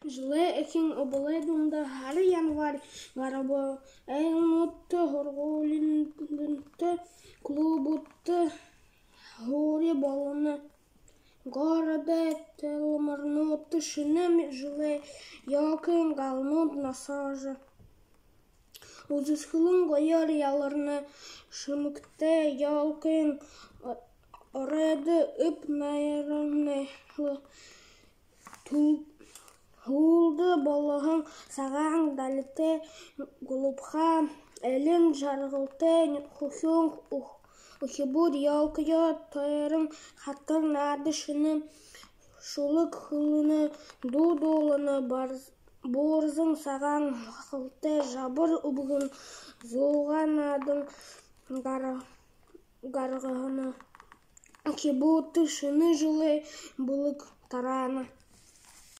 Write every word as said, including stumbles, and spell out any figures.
Жэлэй эхин үбэлэй дунда, һара январь гараба. Айлнуудта, һургуулинуудта, клубуудта һуури болоно. Городой тэлмэрнүүдтэ шэнэ жэлэй ёлкын галнууд носоожо, үзэсхэлэн гоёор яларна. Шэмэгтэй ёлкын оройдо эб найрамнай, һүлдэ болоһон сагаан далитай, гулабха элин жаргалтай хүхюун үхибүүд ёлкаяа тойрон хатар наада шэнэ шүлэг хэлэнэ, дуу дуулана. Буурзан сагаан һахалтай жабар үбгэн зугаа наадан гаргана. Үхибүүдтэ шэнэ жэлэй бэлэг тараана.